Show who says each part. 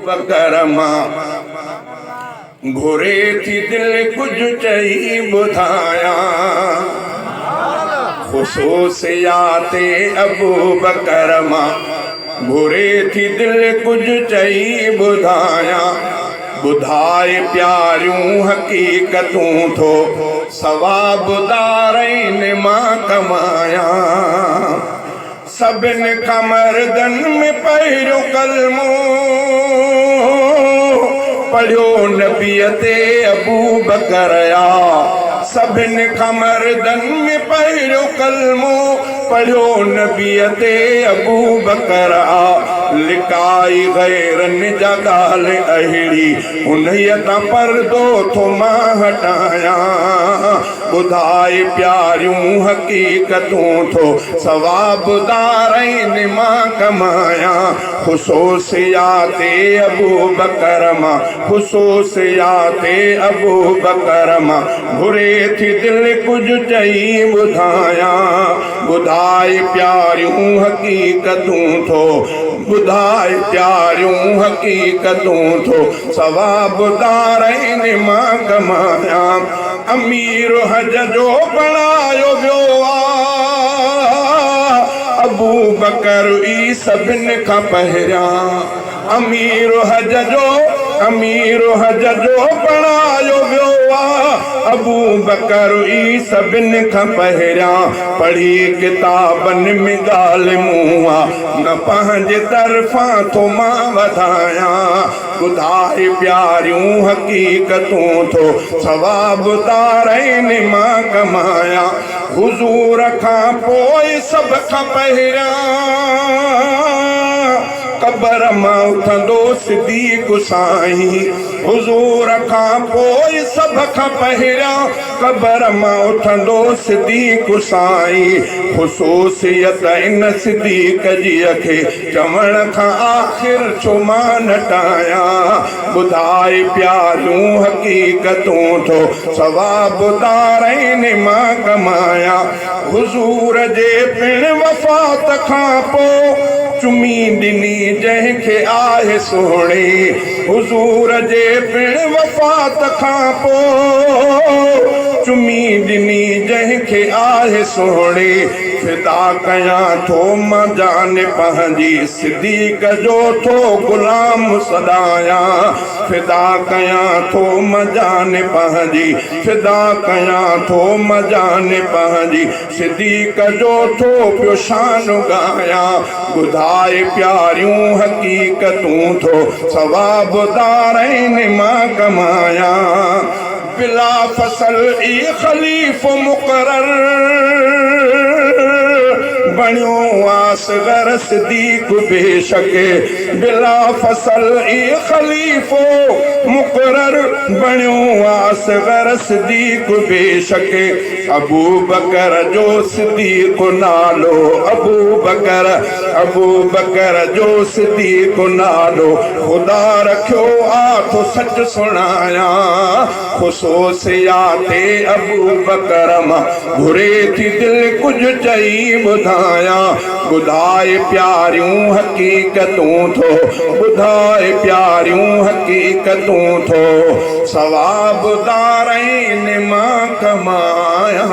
Speaker 1: بڪر مان گهري ٿي دل ڪجهه چئي ٻڌايان خصوصيات ابوبڪر مان گهري ٿي دل ڪجهه چئي ٻڌايان ٻڌائي پياريون حقيقتون ٿو ثواب دارين مان ڪمايان. سڀن کان مردن ۾ پهريون ڪلمو پڙهيو نبيء تي ابوبڪر آ. سڀن کان مردن ۾ پهريون ڪلمو پڙهيو نبيء تي ابوبڪر آ. لڪائي غيرن جا ڳالهه اهڙي انهيء تان پردو ٿو مان هٽايان. ٻڌائي پياريون حقيقتون ٿو ثواب دارين مان ڪمايان خصوصيات ابوبڪر مان خصوصيات ابوبڪر مان گهري ٿي دل ڪجهه چئي ٻڌايان ٻڌائي پياريون حقيقتون ٿو ٻڌائي پياريون حقيقتون ٿو ثواب دارين مان ڪمايان امير حج جو بڻايو ويو آ. ابوبڪر ئي سڀن کان پهريان امير حج جو امير حج جو بڻايو ويو آ. ابوبڪر ئي سڀن کان پهريان پڙهي ڪتابن ۾ ڳالهه مون آ نه پنهنجي طرفان ٿو مان وڌايان. ٻڌائي پياريون حقيقتون ٿو ثواب دارين مان ڪمايان حضور کان پوء سڀ کان پهريان قبر مان اٿندو صديق سائين حضور کان پوء سڀ کان پهريان قبر مان اٿندو صديق سائين خصوصيت ان صديق جي کي چوڻ کان آخر ڇو مان نٽايان، ٻڌائي پياريون حقيقتون ٿو ثواب دارين مان ڪمايان. حضور جي پڻ وفات کان پو چمي ڏني جنهن کي آهي سهڻي. حضور جي پڻ وفات کان پو چمي ڏني جنهن کي آهي سهڻي. فدا ڪيان ٿو مان جان پنهنجي صديق جو ٿو غلام سڏايان فدا ڪيان ٿو مان جان پنهنجي فدا ڪيان ٿو مان جان پنهنجي صديق جو ٿو پيو شان ڳايان ٻڌائي پياريون حقيقتون ٿو ثواب دارين مان ڪمايان. بلا فصل ئي خليفو مقرر بڻيو اصغر صديق بيشڪ بلا فصل ئي خليفو مقرر بڻيو اصغر صديق بيشڪ ابوبڪر جو صديق نالو ابوبڪر ابوبڪر جو صديق نالو خدا رکيو آ ٿو سچ سڻايان خصوصيات ابوبڪر مان گهري ٿي دل ڪجهه چئي ٻڌايان ٻڌائي پياريون حقيقتون ٿو ٻڌائي پياريون حقيقتون ٿو ثواب دارين مان ڪمايان.